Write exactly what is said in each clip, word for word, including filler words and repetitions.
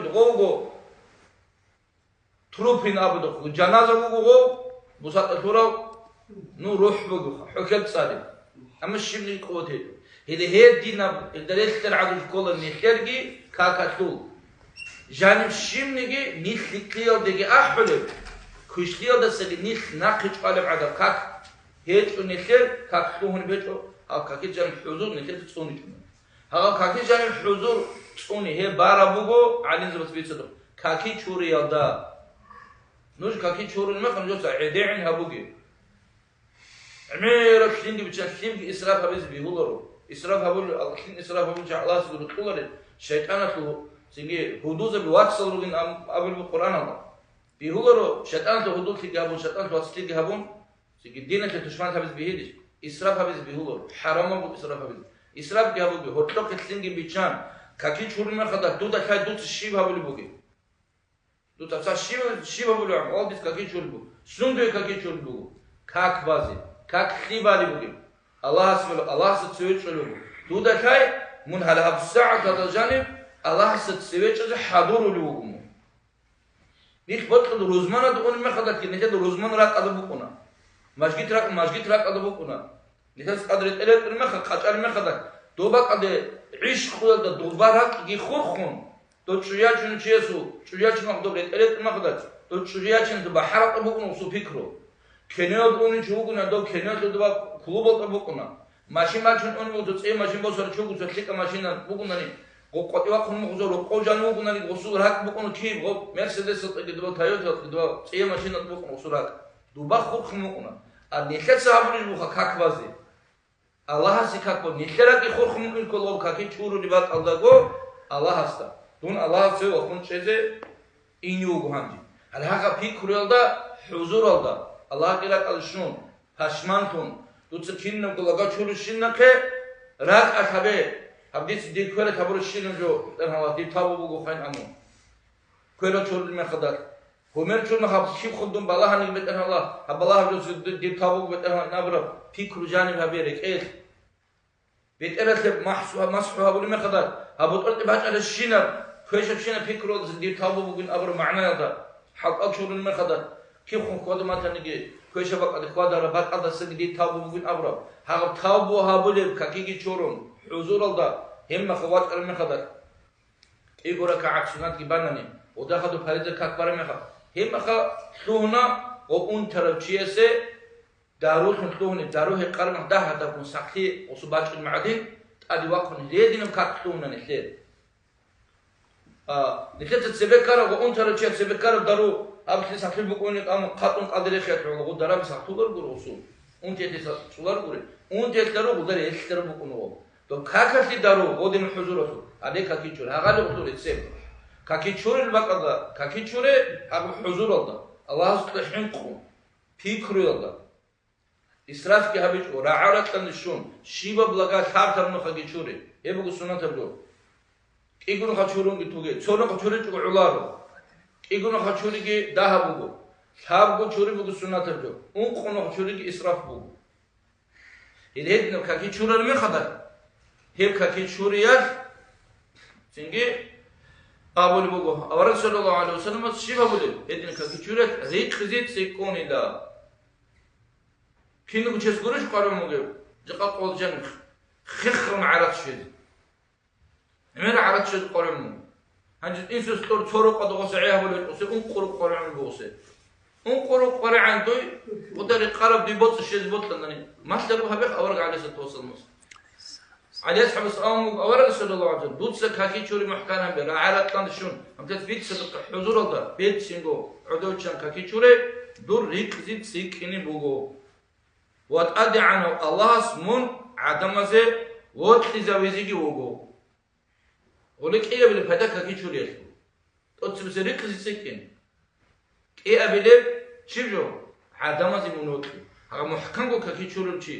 гъовго, трупин абудухъ, жаназа вуго гъов, бусатӀа лъурав, ну, рухӀ бугоха, хӀухьел цӀалеб. Амма щибниги къуват гьечӀо. Гьеле гьединаб, гьелда релълъаргӀадулъ ккола нилъерги какалъул. Жаниб щибниги нилъ лъикӀлъиялдеги ахӀулеб, квешлъиялдасаги нилъ нахъе чӀвалеб гӀадаб как гьечӀо нилъер, как лъугьун гьечӀо, гьаб какил жаниб хӀузур нилъеца цӀуничӀо. Гьаб какил жаниб хӀузур цӀуни гьеб бараб буго, гӀалимзабаз бицадухъ, каки чуриялда. Нуж каки чурун мехалъ, нужеца гӀедегӀин гьабуге. ГӀемераб лъимги биччан, лъимги исраф гьабизе бегьуларо. Исраф гьабулев, лъим исраф гьабулев чи Аллагьасда рокьуларел, шайтӀаналъул цинги гьудулзаби вацал ругин ам-, абулеб Къуръаналда. Бегьуларо, шайтӀаналъул гьудуллъиги гьабун, шайтӀаналъул вацлъиги гьабун, цинги диналъе тушман гьабизе бегьилищ? Исраф гьабизе бегьуларо, хӀарамаб буго исраф гьабизе. Исрафги гьабуге, гьоркьохъе лъимги биччан, каки чурун мехалда, дуда лъай дуца щиб гьабулеб бугеб? Дуца щиб, щиб гьабулеб, гьал дица каки чурун буго. Сунда каки чурун буго? Как базе, как лъи балеб бугеб? Аллагьас вала, Аллагьасда цеве чӀолеб буго. Дуда лъай, мун гьале гьаб сагӀат гьадал жаниб Аллагьасда цеве чӀезе хӀадурулев вуго мун. Нилъ бокьун рузманалда унеб мехалдалъги, нилъеда рузман ракӀалда букӀуна. Мажгит ракӀ-, мажгит ракӀалда букӀуна. Нилъеца тӀад ретӀел ретӀел мехалъ, къачӀараб мехалда, доб бакӀалде гӀишкъуялда доба ракӀги хурхун, дов чӀужу ячун чиясул, чӀужу ячун мехалъ доб ретӀел ретӀел мехалда, дов чӀужу ячун доб бахӀаралда букӀуна гъосул пикру. Киноялда унев чи вугони, дов киноялъул доба клубалда букӀуна. Машин бачун унев вуго, цӀе машин босарав чи вуго, цо лъикӀаб машина бугунани, гъо къватӀивахъун мухъ, цо рокъов жанив вугунани, гъосул ракӀ букӀуна киб, гъо Мерседесалдеги, дова Тойотаялдеги, дова цӀе машиналда букӀуна гъосул ракӀ. Дуба хурхун мукӀуна. А нилъеца гьабулеб буха как базе. Аллагьасе как бо, нилъер ракӀги хурхун мукӀин ккола, каки чурулеб бакӀалдаго Аллагьасда. Дун Аллагьасда вахун чӀезе ине вуго гьанже. Гьале гьагъа пикруялда, хӀузуралда, Аллагьги ракӀалде щун, пашманлъун, дуца кинабго лага чурищинахъе ракӀалъ гьабе, гьаб дица дир квералъ гьабурабщинаб жо, БетӀергьан Аллагь, дир тавбу бугохъин абун. Кверал чурулеб мехалда, гьумер чурун гьаб щиб хъугьдун балагьаниги, БетӀергьан Аллагь, гьаб балагьаб жо дир тавбу буго, БетӀергьан Аллагь, абураб пикру жаниб гьабе рекӀелъ. БетӀералъе махсу-, масхӀу гьабулеб мехалда, гьаб бутӀрулъе бачӀарабщинаб, квешабщинаб пикруялдаса дир тавбу бугин абураб магӀнаялда, хӀалкӀал чурулеб мехалда, кихъун хьвада-матаниги, квешаб бакӀалде хьвадараб бакӀалдасаги дир тавбу бугин абураб, гьаб тавбу гьабулеб какиги чурун, хӀузуралда, гьеб мехалъ вачӀараб мехалда, кӀиго ракагӀат суннатги банани, гъода хадуб париза как бараб мехалъ, гьеб мехалъ лъугьуна гъо унтарав чиясе, дарулъун лъугьунеб, дару гьекъараб мехалъ дагь гьадабгун сахлъи гъосу бачӀунеб гӀадин, тӀаде вахъун гьединаб как лъугьуна нилъер. А, нилъеца цебе ккараб ва унтарав чияс цебе ккараб дару, аб лъи сахлъи букӀунеб, амма хъатӀун кӀалдирехиялъ гъо дараби сахлъулар гуро гъосул. Унтиялъе сахлъулар гури. Унтиялъ дару гъодар гьелъ дару букӀуна гъо. Доб какалъе дару гъодин хӀузуралъул, гьабе какичур, гьагъали гъолъул рецепт. Какичурил бакӀалда, какичуре гьаб хӀузуралда, Аллагьас кьехӀинхъун, пикруялда. Исрафги гьабичӀо, рагӀа-ракьанде щун, щибаб лага лъабтараб нухалъги чуре. Гьеб буго суннатаб жо. КӀиго нухалъ чурунги туге, цо нухалъ чуричӀого гӀоларо. КӀиго нухалъ чуриги дагьаб буго. Лъабго чури буго суннатаб жо. Ункъо нухалъ чуриги исраф буго. Гьединаб каки чурараб мехалда, гьеб каки чуриялъ цинги абулеб буго, авараг саллаллагьу гӀалайгьи вассалламас щиб абулеб? Гьединаб каки чуриялъ рикъзи цӀикӀкӀунила. Киналго чияс гурищ къваригӀун бугеб, жакъа къоялда жаниб хехун гӀарац щвезе? ГӀемер гӀарац щвезе къваригӀун буго. Гьанже инсуялъ кьур цо рукъалда гъосе гӀей гьабулеб гъосе, ункъо рукъ къваригӀун буго гъосе. Ункъо рукъ къваригӀан дуй, гъода рекъараб дуй боцӀи щвезе бокьанани, малъараб гьабех авараг гӀалайгьиссалату вассаламас. ГӀали асхӀабас абун буго аварагас, саллаллагьу гӀалайгьи вассаллам, дуца каки чури мухӀкан гьабе, рагӀа-ракьанде щун, гьанкъ бицадухъе хӀузуралда, берцинго гӀодов чан каки чуре, дур рикъзи цӀикӀкӀине буго. Ва ТӀадегӀанав Аллагьас мун гӀадамазе вокьизавизеги вуго. Гьури кӀиабилеб пайда каки чуриялъул. ТӀоцебесеб рикъзи цӀикӀкӀин. КӀиабилеб чи жо? ГӀадамазе мун вокьи. Гьагъа мухӀканго каки чурав чи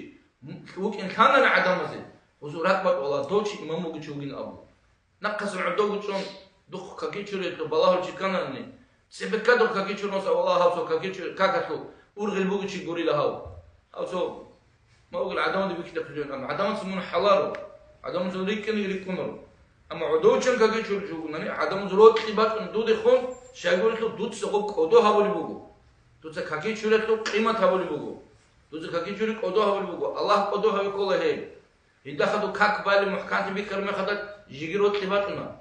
вукӀин лъанани гӀадамазе, гъозул ракӀбакӀ вала дов чи имам вугев чи вугин абу. Нахъасан гӀодов гучӀун духъ каки чуриялъул балагьул чи кканани, цебеккадухъ каки чурмас авала гьав цо каки чури-, какалъул ургъел бугев чи гурила гьав. Гьав цо ма угел гӀадамаде бихьидахъе жо, амма гӀадамаца мун хӀаларо, гӀадамаца рикӀкӀине рикӀкӀунаро. Амма гӀодовчан какичури чугунани, гӀадамаз рокьи бачӀун дудехун, щайгурелъул дуца гъоб кӀодо гьабулеб буго. Дуца какичурелъул къимат гьабулеб буго. Дуца какичури кӀодо гьабулеб буго. Аллагь кӀодо гьаве ккола гьеб. Гьелда хадуб как балеб мухӀканлъи бихьараб мехалда жиги рокьи бачӀуна.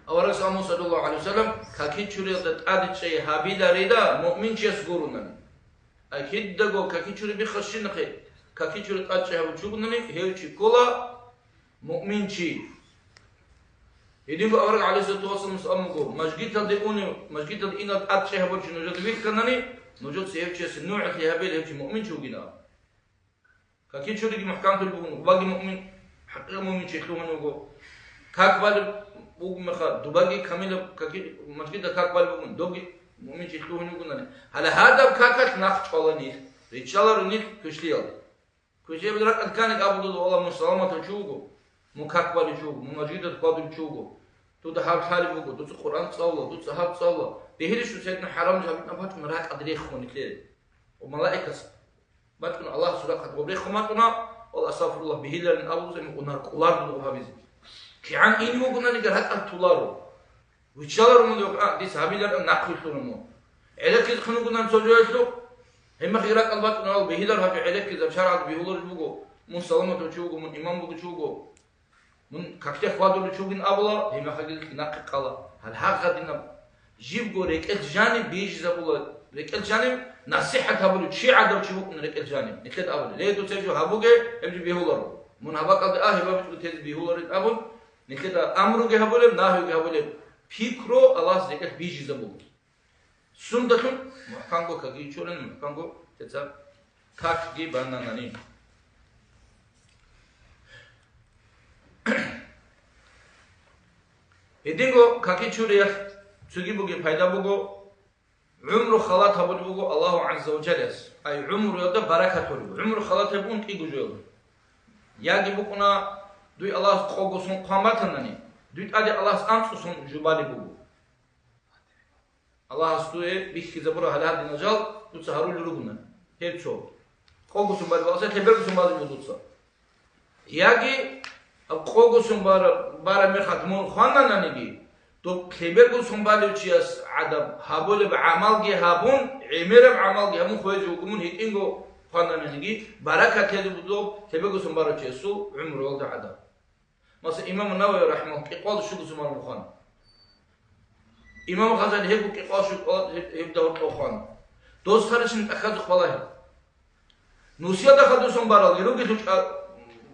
Аварагас абун, саллаллагьу гӀалайгьи вассалам, какичуриялда тӀадчӀей гьабиларида муъминчияс гурунани. Ай кидаго какичури биххарщинахъе, какичури тӀадчӀей гьабулев чугунани, гьев чи ккола муъминчи. Гьединго авараг гӀалайгьиссалату вассаламас абун буго, мажгиталде унев, мажгиталде инал тӀадчӀей гьабулев чи нужеда вихьанани, нужеца гьев чиясе нугӀлъи гьабе, гьев чи муъминчи вугинав. Какичуриги мухӀканлъулеб бугун, ваги муъмин, хӀакъикъи муъминчи лъугьун вуго. Как балеб бугун меха, дубаги камилаб каки-, мажгиталда как балеб бугун, добги муъминчи лъугьун вугунани. Гьале гьадаб какалъ нахъ чӀвала нилъ, риччаларо нилъ квешлъиялде. Квешлъиялде ракӀалде кканиги абулеб буго, Аллагь, мун саламатав чи вуго, мун как балев чи вуго, мун мажгиталда хьвадулев чи вуго, дуда гьаб лъалеб буго, дуца Къуръан цӀалула, дуца гьаб цӀалула. Бегьилищ дуца гьедин хӀарамал гьабитӀун бачӀун ракӀалде рехун нилъее. Ва малаикас бачӀун Аллагьасул рахъалъ гъоб рехун бачӀуна, валлагь, астагъфируллагь, бегьиларин абузе, мун унар кӀулар дуго гьабизе. КигӀан ин вугонаниги ракӀалде толаро. Виччаларо мун, а, дис гьабиларин нахъвилълъуна мун. ГӀенеккизе хъун вугонаниги цо жоялъухъ, гьебмехалъ ракӀалде бачӀун абун, бегьилар гьабе, гӀенеккизе шаргӀалда бегьулареб буго, мун саламатав чи вуго, мун имам буго чи вуго. Мун какде хьвадулев чи вугин абула, гьебмехалъги нахъе ккала. Гьале гьагъадинаб жибго рекӀелъ жаниб бижизабула, рекӀелъ жаниб насихӀат гьабулев чи гӀадав чи вукӀун рекӀелъ жаниб. Нилъеда абулеб, ле, дуца гьеб жо гьабуге, гьеб жо бегьуларо. Мун гьаб бакӀалде а, гьеб бакӀалде тезе бегьуларин абун, нилъеда амруги гьабулеб, нагьиги гьабулеб, пикру Аллагьас рекӀелъ бижизабула. Сундалъун мухӀканго какичурин, мухӀканго цецаб какги бананани. Гьединго какичуриялъ цоги бугеб пайда буго, гӀумру халат гьабулеб буго Аллагьу гӀазза ва жаллас, ай гӀумруялда баракат гьабулеб буго. ГӀумру халат гьабун кӀиго жоялда. Яги букӀуна, дуе Аллагьас къого сон хъван батанани, дуе тӀаде Аллагьас анцӀго сон жубалеб буго. Аллагьас дуе бихьизабура гьале гьадинал жал дуца гьарулел ругони. Гьеб цо. Къого сон балеб, Аллагьас лъеберго сон балеб буго дуца. Яги къого сон бара-, бараб мехалъ мун хванананиги, доб лъеберго сон балев чияс гӀадаб гьабулеб гӀамалги гьабун, гӀемераб гӀамалги гьабун хвезе вуго мун гьитӀинго хванананиги, баракат лъезе буго лъеберго сон барав чиясул гӀумруялда гӀадаб. Масала, имам Навави рахӀимагьуллагь кӀикъоялда щуго сон бара хвана. Имам Гъазали гьебго кӀикъоялда щуго гьеб-, гьеб давкьо хвана. Дос харишин тӀахьазухъ балагье. Нусиялда хадур сон баралги ругелъул чӀа-,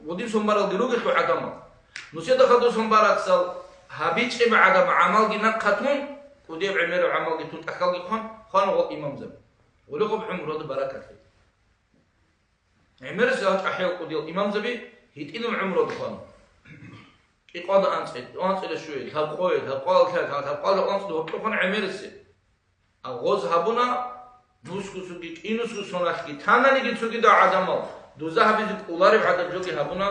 гъудин сон баралги ругелъул гӀадамал. Нусиялда хадур сон барацал гьабичӀеб гӀадамал гӀамалги нахъа тун, кӀудияб гӀемераб гӀамалги тун тӀахьалги хван, хвана гъо имамзаби. Гъулихъуб гӀумруялда баракат лъе. ГӀемерисел гьачӀ ахӀиял кӀудиял имамзаби гьитӀинаб гӀумруялда хвана. КӀикъоялда анцӀила, анцӀила щуе, лъабкъое, лъабкъоялда лъай, лъабкъоялда анцӀила гьоркьохъан гӀемерисе. А гъоз гьабуна, нусго цоги, кӀинусго соналъги тананиги цогидал гӀадамал, дуза гьабизе кӀолареб гӀадаб жоги гьабуна,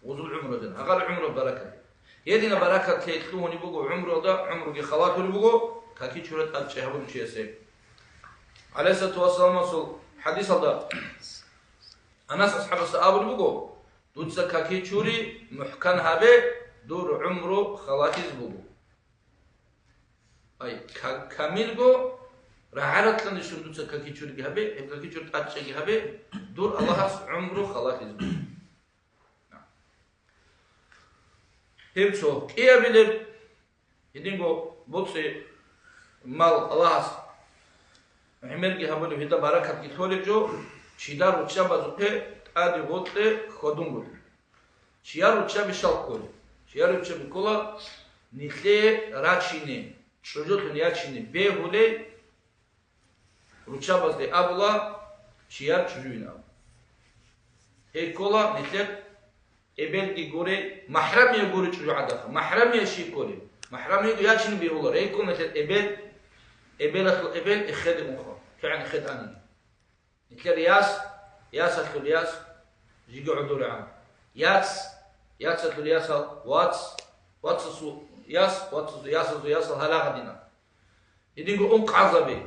гъозул гӀумруялда, гьагъал гӀумруялда баракат. Гьединаб баракат лъе лъугьунеб буго гӀумруялда, гӀумруги халалъулеб буго, какичури тӀадчӀей гьабулев чиясе. ГӀалайгьиссалату вассаламасул хӀадисалда Анас асхӀабасда абулеб буго, дуца какичури мухӀкан гьабе, дур гӀумру халалъизе буго. Ай, ка-, камилго рагӀа-ракьанде щун дуца какичуриги гьабе, гьеб какичури тӀадчӀейги гьабе, дур Аллагьас гӀумру халалъизе буго. Гьеб цо кӀиабилеб, гьединго боцӀи-мал Аллагьас гӀемерги гьабулеб, гьелда баракатги лъолеб жо, чияр руччабазухъе тӀаде гъоркье хьвадунгутӀи. Чияр руччаби щал кколеб? Чияр руччаби ккола нилъее рачине, чӀужулъун ячине бегьулей, руччабазде абула, чияр чӀужуйин абу. Гьей ккола нилъер эбелги гуре, махӀрамияв гуре чӀужугӀадаха. МахӀрамияв щиб кколеб? МахӀрамияв ячине бегьула, гьей ккола нилъер эбел, эбелалъул эбел эхеде унха, кигӀан эхеде аниги. Нилъер яс, ясалъул яс, жиги гӀодорегӀан. Яц, яцалъул ясал, вац, вацасул яс, вацасул ясазул ясал гьалагъадина. Гьединго ункъазаби.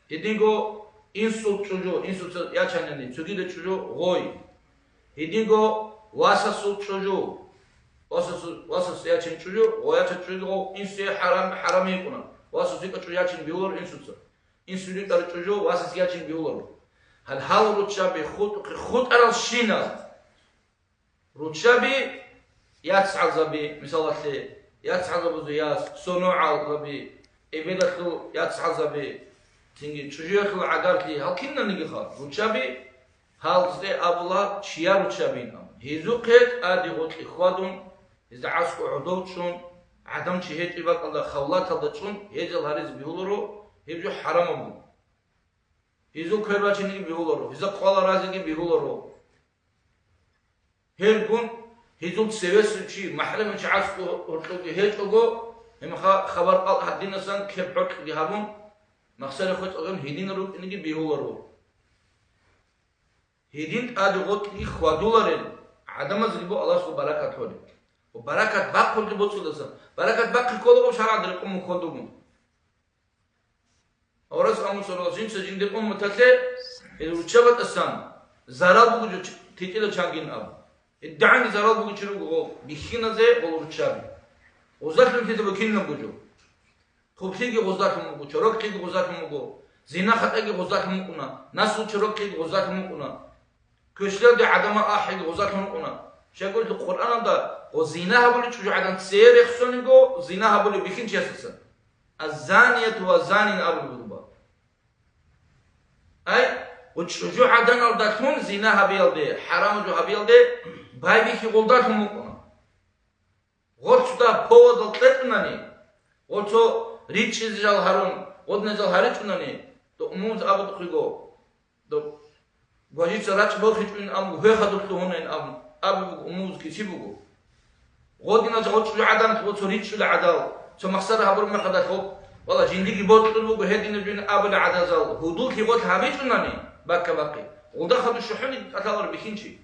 Гьединго инсул чӀужу, инсуца ячанани, цогида чӀужу гъой. Гьединго васасул чӀужу. Васас, васас ячин чӀужу, ва яча чӀужу, инсуе хӀарам, хӀарам йикӀуна. Васас йикӀа чӀужу ячин биулар инсуца. Инсу рикӀар чӀужу, васас ячин биуларо. Гьал гьал руччаби хутӀухъе хутӀарал щинал. Руччаби, яцгӀалзаби, мисалалъе, яцгӀалзабазул яс, сонугӀалзаби, эбелалъул яцгӀалзаби, цинги чӀужуялъул гӀагарлъи, гьал кинаниги хал, руччаби, гьалзде абула чияр руччабин абун. Гьезухъе тӀаде гъоркье хьвадун, гьезда аскӀов гӀодов чӀун, гӀадамал чи гьечӀеб бакӀалда хавлаталда чӀун гьезал гьаризе бегьуларо, гьеб жо хӀарамаб буго. Гьезул квер бачиниги бегьуларо, гьезда къвала разиги бегьуларо. Гьелгун гьезул цевесев чи, махӀрамав чи гӀаскӀов гьоркьоги гьечӀого, гьебмехалъ хабар-къал гьадинасан ккеб гьоркьоги гьабун, махсаре хвецӀалъун гьединал рукӀинеги бегьуларо. Гьедин тӀаде гъоркьги хьвадуларел гӀадамазеги буго Аллагьасул баракат лъолеб. Ва баракат бахъулги боцӀудасан, баракат бахъи кколаго шаргӀалда рекъон мухьон дугун. Аварагас абун, саллаллагьу гӀалайгьи ва саллам, жинца жиндир умматалъе гьел руччабатӀасан зарал бугеб жо тӀитӀила чангин абун. ГьедигӀанги зарал бугев чи руго гъов бихьиназе гъол руччаби. Гъозалъун лъида букинаб бугеб жо. Хъублъиги гъозалъун буго, чорокълъиги гъозалъун буго, зина-хатӀаги гъозалъун букӀуна, наслу чорокълъиги гъозалъун букӀуна. Квешлъалде гӀадамал ахӀиги гъозалъун рукӀуна. Щайгурелъул Къуръаналда гъо зина гьабулев чӀужугӀадан цее рехсониго зина гьабулев бихьинчиясдасан. «Аз-занияту ва-ззани» абулеб буго. Ай, гъо чӀужугӀаданалдалъун зина гьабиялде, хӀарамаб жо гьабиялде байбихьи гъолдалъун букӀуна. Гъо цо дагь поводал кьечӀунани, гъо цо ричӀчӀизе жал гьарун, гъодинал жал гьаричӀунани, дов умумуз абулухъего, дов гважица рачӀ борхичӀунин абун, гьев хадур лъугьунин абун, абулеб буго, умумуз киси буго. Гъодинал жал гъо чӀужугӀадан гъо цо ричӀчӀула гӀадал, цо махсара гьабураб мехалда гъо, валла, жиндиги бокьун буго гьединаб жо абула гӀадазал, гьудул-хигъол гьабичӀунани, бакка-бахъи, гъолда хадур щухӀуни кӀалъаларо бихьинчи.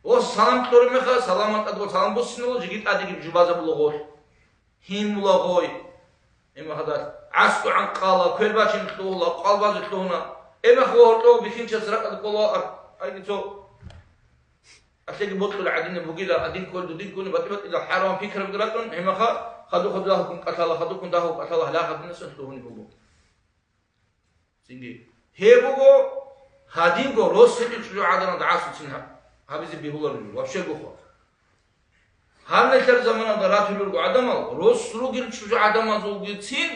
О, салам кьураб мехалъ, саламалда тӀад салам буссиналъ жеги тӀадеги жубазабула гъолъ. Гьимула гъой. Гьимахадал гӀаскӀугӀан къала, квер бачин лъугьула, къвалбазе лъугьуна. Гьимах ва гьоркьов бихьинчияс ракӀалде ккола, ар-, айги цо. Алъеги бокьула гӀадинаб бугила, адин кколда дин ккуни, батӀи-батӀила хӀарамаб пикрабги рачӀун, гьимаха хадур-хадур дагьуккун кӀалъала, хадуккун дагьуккун кӀалъала, гьалахъадинасан лъугьунеб буго. Цинги. Гьеб буго гьадинго рос гьечӀел чӀужугӀаданалда гӀасуцин гьабизе бегьулареб жо, вообще гохо. Гьанналъ заманалда ратулел руго гӀадамал, рос ругел чӀужугӀадамазулгицин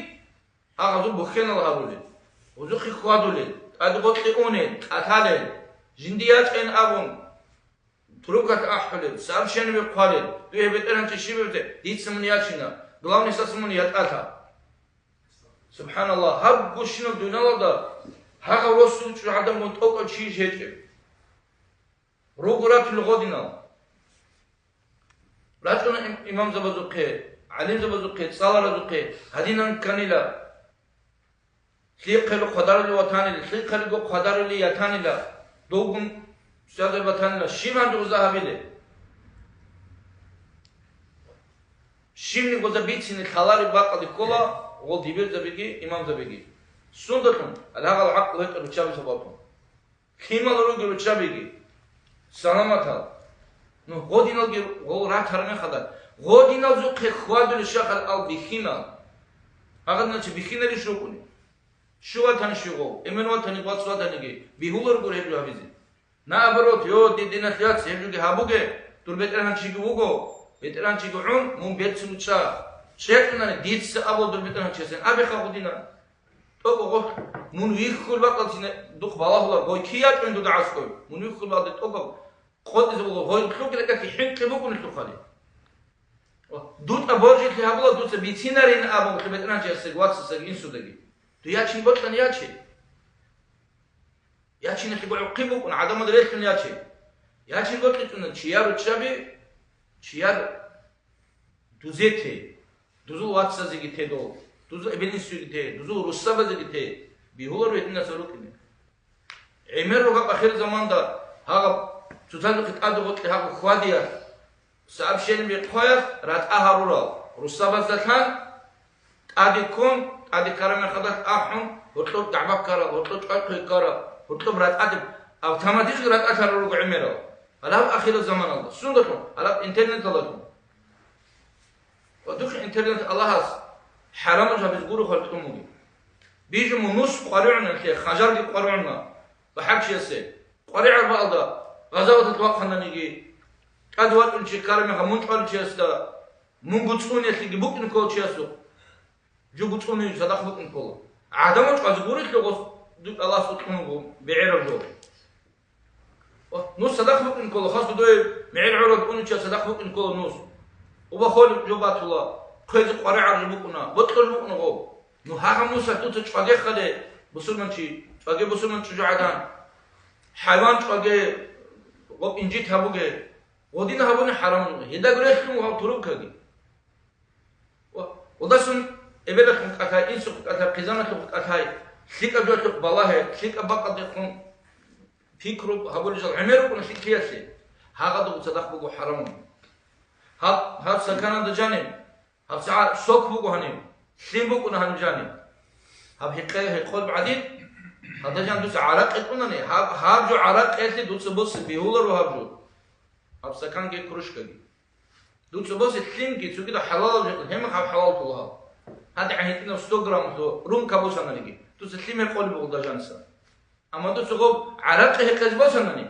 гьагъазул бухьенал гьарулел, гьезухъе хьвадулел, тӀаде гъоркье унел, кӀалъалел, жинди ячӀайин абун, трубкалъ ахӀулел, сообщениеби хъвалел, дуе бетӀергьанчи щиб гьеб, дица мун ячина, главный сас мун ятӀалъа. Субханаллагь, гьаб гущинаб дуниялалда гьагъав росулъ чӀужугӀадан абун тӀокӀав чийищ гьечӀеб? Руго ратулел гъодинал. РачӀуна им-, имамзабазухъе, гӀалимзабазухъе, цӀаларазухъе, гьадинан кканила. Лъихъе хъвадарулев ватанила, лъихъего хъвадарулев ятанила, довгун щвезе батанила, щиб гьанже гъоза гьабилеб? Щибни гъоза бицине лъалареб бакӀалде ккола гъол дибирзабиги имамзабиги. Сундалъун? Гьагъал гӀакълу гьечӀел руччаби сабаблъун. Лъимал ругел руччабиги, саламатал. Ну, гъодиналги гъол ратараб мехалда, гъодиналзухъе хьвадулел щахъал ал бихьинал. Гьагъадиналчи бихьиналищ рукӀуни? Щив ватани щив гъов, эмен ватани, вац ватаниги, бигьуларгури гьеб жо гьабизе. Наоборот, йо, дир диналъ яц, гьеб жоги гьабуге, дур бетӀергьанчиги вуго, бетӀергьанчиги гӀун, мун берцин вучӀа. ЧӀечӀунани дица абула дур бетӀергьанчиясин, абиха гъудина. ТӀокӀаб гъо, мун вихьулеб бакӀалцин духъ балагьулар, гъой кий ячӀун дуда гӀаскӀой? Мун вихьулеб бакӀалде тӀокӀаб къотӀизе буго, гъой лъугьи ракӀалъе хӀинкъи букӀунелъухъали. ДутӀа божилъи гьабула, дуца бицинарин абун, бетӀергьанчиясдаги, вацасдаги, инсудаги. Дуе ячин бокьани яче. Ячиналъе гӀухъи букӀун, гӀадамал релълъун яче. Ячин бокьичӀони, чияр руччаби, чияр дузе те, дузул вацазеги те дол, дузул эбел-инсуеги те, дузул русабазеги те, бигьуларо гьединаса рукӀине. ГӀемер ругеб ахирзаманда гьагъаб цоцазухъе тӀаде гъоркье гьагъаб хьвадиялъ, сообщениеби хъваялъ ратӀа гьарурал русабаздалъан тӀаде ккун, тӀаде ккараб мехалдалъ ахӀун, гьоркьоб дагӀба ккарал, гьоркьоб чӀвай хъвей ккарал, гьоркьоб ратӀаде, автоматически ратӀа лъарал руго гӀемерал. Гьалаб ахират заманалда. Сундалъун? Гьалаб интернеталдалъун. Ва духъ интернет Аллагьас хӀарамал жабиз гуро халкьун бугеб. Бижун нус къваригӀуна лъе, ханжарги къваригӀуна бахӀарчиясе. КъваригӀараб бакӀалда, гъазаваталъ вахъананиги, тӀаде вачӀун чи ккараб мехалъ мун чӀваричиясда, мунго цӀуниялъеги букӀин ккола чиясухъ. Жуго цӀуни цадахъ букӀин ккола. ГӀадамал чӀвазе гурелъул гъос Аллагьас кьун буго бегӀераб жо. Нус цадахъ букӀин ккола, хасго дое мегӀер гӀураб унича цадахъ букӀин ккола нус. Уба холеб жо батула, хъвезе къваригӀараб жо букӀуна, бокьулеб букӀуна гъоб. Ну гьагъа нусалъ дуца чӀваге хъале, бусурманчи, чӀваге бусурман чӀужугӀадан, хӀайван чӀваге, гъоб инжит гьабуге, гъодин гьабуни хӀарамун, гьедаго релълъун гьав турубкаги. Ва, валдасун эбелалъухъ кӀалъай, инсухъ кӀалъай, хъизаналъухъ кӀалъай, лъикӀаб жоялъухъ балагье, лъикӀаб бакӀалдехун пикру гьабулел жал гӀемер рукӀуна лъикӀлъиялъе, гьагъадуго цадахъ буго хӀарамун. Гьаб, гьаб саканада жаниб, гьаб сагӀа сок буго гьаниб, лъим букӀуна гьаниб жаниб. Гьаб гьекъе-, гьекъолеб гӀадин, гьадажан дуца гӀаракъи кьунани, гьаб, гьаб жо гӀаракъиялъе дуца босе бегьуларо гьаб жо. Гьаб саканги кружкаги. Дуца босе лъимги цогидал хӀалалал жо, гьебмехалъ хӀалал ккола гьаб. ГьадигӀан гьитӀинаб сто граммалъул рюмка босананиги, дуца лъим гьекъолеб буго дажаниса. Амма дуца гъоб гӀаракъи гьекъезе босанани,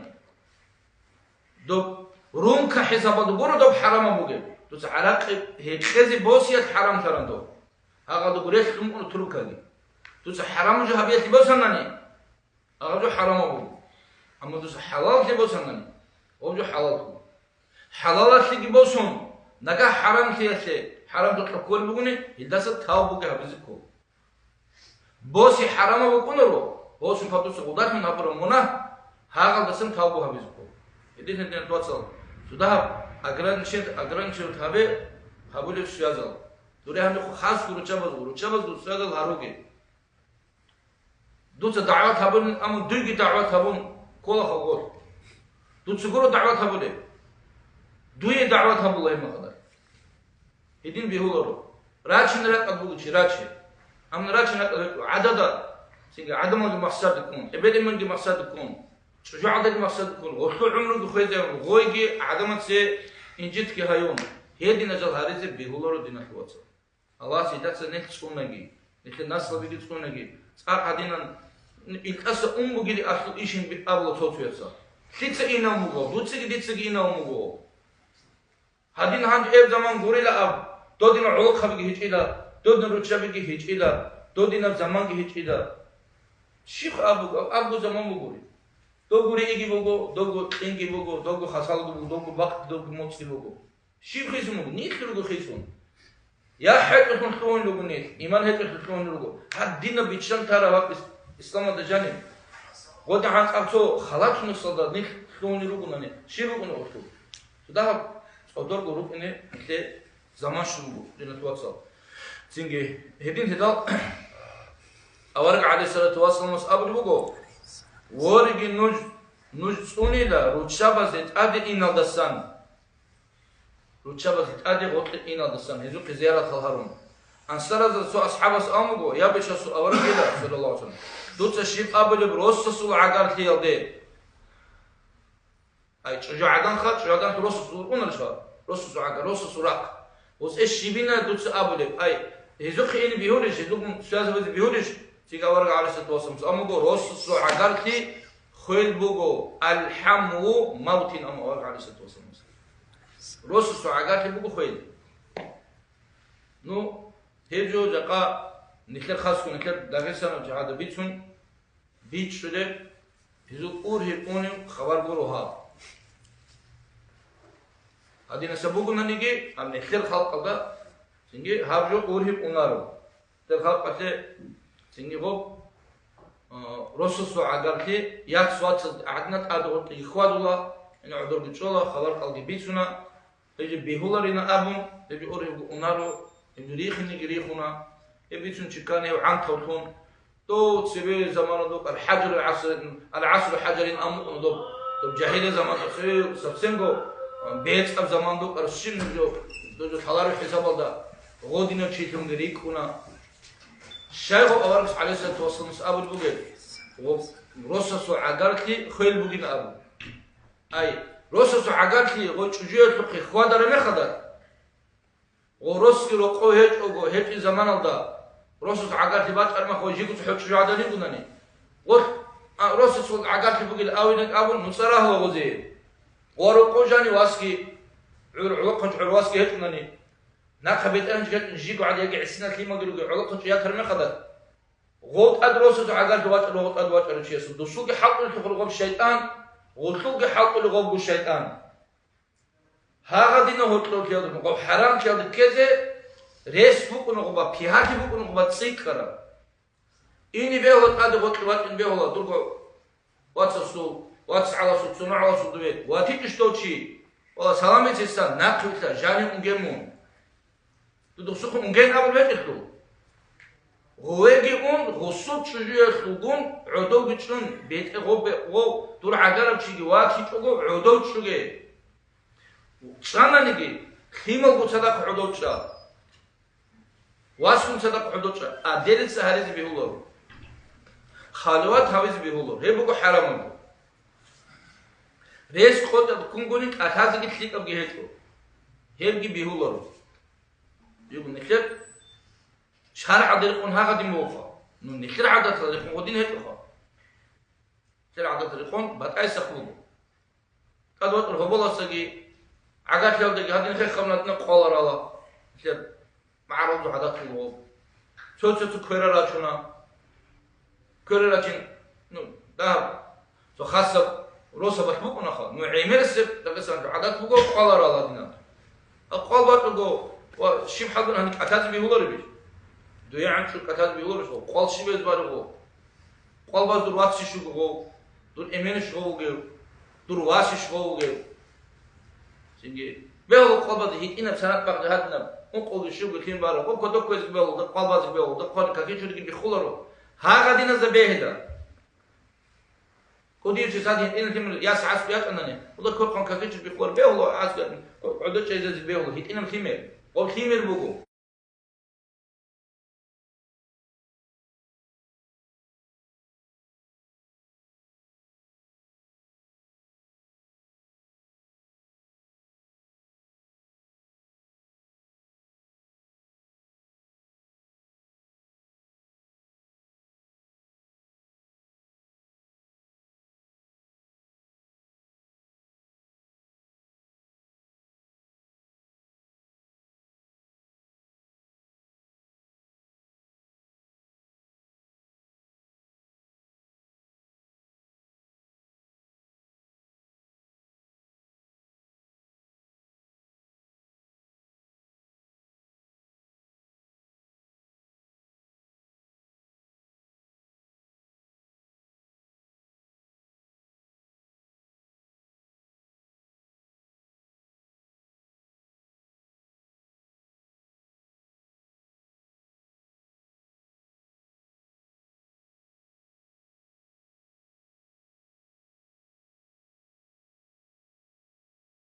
доб рюмка хӀисабалда гуро доб хӀарамаб бугеб. Дуца гӀаракъи гьекъезе босиялъ хӀарамлъаран доб. Гьагъадуго релълъун букӀуна туркаги. Дуца хӀарамаб жо гьабиялъе босанани, гьаб жо хӀарамаб буго. Амма дуца хӀалаллъи босанани, гьаб жо хӀалал буго. ХӀалалаллъиги босун, нагагь хӀарамлъиялъе, хӀарамда кьуккулеб бугони, гьелдаса тавбуги гьабизе ккола. Босе хӀарамаб букӀунаро, босун патуса гъудалъун гьабураб мунагь, гьагъалдасан тавбу гьабизе ккола. Гьединлъидал, вацал, цо дагьаб ограничен-, ограничивать гьабе гьабулеб связал. Дуре гьанихъ хасго руччабазул, руччабазул связал гьаруге. Дуца дагӀват гьабунин, амма дуйги дагӀват гьабун ккола халкъалъ. Дуца гуро дагӀват гьабулеб? Дуе дагӀват гьабула гьеб мехалда. Гьедин бегьуларо. Рачине ракӀалда буго чи, раче. Амма рачине ракӀалда гьечӀо гӀадада, цинги гӀадамалги махсаде ккун, эбел-инсанги махсаде ккун, чӀужугӀадаги махсаде ккун, гъолъул гӀумруги хвезе, гъойги гӀадамазе инжитги гьаюн, гьединал жал гьаризе бегьуларо, диналъул вацал. Аллагьас гьелдаса нилъ цӀунаги, нилъер наслабиги цӀунаги, цӀакъ гьадинан илкьаса ун бугили ахлу ишин би-, абула цо-цояца. Лъица инав вуго, дуцаги дицаги инав вуго. Гьадин гьанже эб заман гурила аб, додинаб гӀолохъабиги гьечӀила, додинаб руччабиги гьечӀила, додинаб заманги гьечӀила. Щиб аб буго, аб-, абго заман бугури. Дого рииги буго, дого кьинги буго, дого хасалги буго, дого бакъги, дого моцӀги буго. Щиб хисун буго? Нилъ руго хисун. Я хӀетӀолъун лъугьун руго нилъ, иман гьечӀолъун лъугьун руго. Гьадинаб биччан тараб гьаб ис-, исламалда жаниб. Гъода гьанкъаб цо халатунасалда нилъ лъугьун ругонани, щиб букӀуна гъолъул? Цо дагьаб цӀодорго рукӀине нилъе заман щун буго, диналъул вацал. Цинги гьедин гьедал авараг гӀалайгьиссалату вассаламас абулеб буго: «Вориги нуж, нуж цӀунила руччабазе тӀаде иналдасан». Руччабазе тӀаде гъоркье иналдасан гьезухъе зияратал гьарун. Ансаразда цо асхӀабас абун буго: «Я, бичасул аварагила, саллаллагьу гӀалайгьи ва саллам, дуца щиб абулеб росасул гӀагарлъиялде?» Ай, чӀужугӀаданха, чӀужугӀадан росасул уркӀунарищха? Росасул гӀагар, росасул рахъ. Гъосе щибина дуца абулеб? Ай, гьезухъе ине бигьулищ, гьезухъ связывать бигьулищ? Цинги авараг гӀалайгьиссалату вассаламас абун буго: «Росасул гӀагарлъи хвел буго, алхӀаму мавтин», амма авараг гӀалайгьиссалату вассаламас. Росасул гӀагарлъи буго хвел. Ну, гьеб жо жакъа нилъер хасго, нилъер Дагъистаналъ жагьада бицун, бичӀчӀулеб, гьезул ургьиб унеб хабар гуро гьаб. Гьадинаса бугонаниги, гьаб нилъер халкъалда цинги гьаб жо ургьиб унаро. Нилъер халкъалъе цинги гъоб, а, росасул гӀагарлъи яц-вацаз гӀадина тӀаде гъоркье хьвадула, гӀодорги чӀола, хабар-кӀалги бицуна. Гьеб жо бегьуларина абун, гьеб жо ургьибго унаро, гьеб жо рихинеги рихуна, гьеб бицун чи ккани гьев гӀантавлъун. Дов цебе замана дукӀар хӀажарул гӀасрин, ал-гӀасру хӀажарин амукъун доб, доб жагьилия заман, цебе совсемго, а, бецӀаб заман дукӀар щин жо, дов жо лъаларев хӀисабалда гъодинав чилъунги рикӀкӀуна. Щайгу аварагас, гӀалайгьиссалату вассаламас, абулеб бугеб: «Росасул гӀагарлъи хвел бугин», абу. Ай, Росасул гӀагарлъи гъой чӀужуялъухъе хьвадараб мехалда, гъо росги рокъов гьечӀого гьечӀин заманалда, росасул гӀагарлъи бачӀараб мехалъ гъой жиго цохӀо чӀужугӀадан йигунани, гъолъ, а, росасул гӀагарлъи бугел авинаг абун нуцӀа рагьула гъозе. Гъо рокъов жани васги, гӀур-, гӀолохъанчӀ гӀур васги гьечӀунани, нахъа бетӀергьанчи гьечӀун жиго гӀадин яги гӀисинал лъималги ругел гӀолохъанчӀ ятараб мехалда, гъов тӀад росасул гӀагарлъи вачӀарав гъов тӀад вачӀарав чиясул дусулги хӀалкӀулелъухъ гъоб шайтӀан, гъулъулги хӀалкӀулев гъобго шайтӀан. Гьагъадина гьоркьорлъиялда гъоб хӀарамлъиялда ккезе рес букӀуна гъоба, пигьалъи букӀуна гъоба цӀикӀкӀараб. Ине бегьула тӀаде гъоркье вачӀин бегьула дурго вацасул, вацгӀаласул, цунагӀаласул дове ватичӀищ дов чи? Вала, салам бицесан, нахъвилъа, жани унге мун. Дудухъ сухъун унген абулеб гьечӀелъул. Гъовеги ун, гъусул чӀужуялъулгун гӀодовги чӀун, бетӀе гъобе гъов, дур гӀагарав чиги вакичӀого гӀодов чӀуге. ЧӀананиги, лъималго цадахъ гӀодов чӀа. Васгун цадахъ гӀодов чӀа, а делица гьаризе бегьуларо. Халават гьавизе бегьуларо. Гьеб буго хӀарамаб. Рес къотӀаб ккунгони кӀалъазеги лъикӀабги гьечӀо. Гьебги бегьуларо. Дигун нилъер шаргӀалда рекъон гьагъадин бугоха. Ну, нилъер гӀадаталда рекъон гъодин гьечӀоха. Нилъер гӀадаталда рекъон батӀайсахъ буго. ТӀад ватӀур гьоболасаги, гӀагарлъиялдаги гьадин хехаб надна къваларала. Нилъер магӀарулазул гӀадат буго. Цо-цо-цо квера рачуна. Квере рачин, ну, дагьаб, цо хасаб росабалъ букӀунаха, ну, гӀемерисеб Дагъистаналъул гӀадат буго, къваларал гьадинаб. А къвал бачӀого ва щиб хӀалгун гьаниб кӀатазе бегьуларебищ? Дуе гӀанчӀур кӀатазе бегьуларищ гъов? Къвал щиб гьез баригъо? Къвал баз дур вацищ вугев гъов? Дур эменищ гъов вугев? Дур васищ гъов вугев? Цинги, бегьула къвал базе гьитӀинаб санат бахъи гьадинаб, ункъоги щибги лъим бараб, гъоб кодоб кквезги бегьула, къвал базе бегьула, къван какичурги биххуларо. Гьагъадиназда бегьила. Кодив чи сад гьитӀинаб лъимер яс гӀасу ячӀанани, уда кокъан какичур биххуларо, бегьула гӀасу ятӀан, гӀодо чӀезазе бегьула, гьитӀинаб лъимер. Гъоб лъимер буго.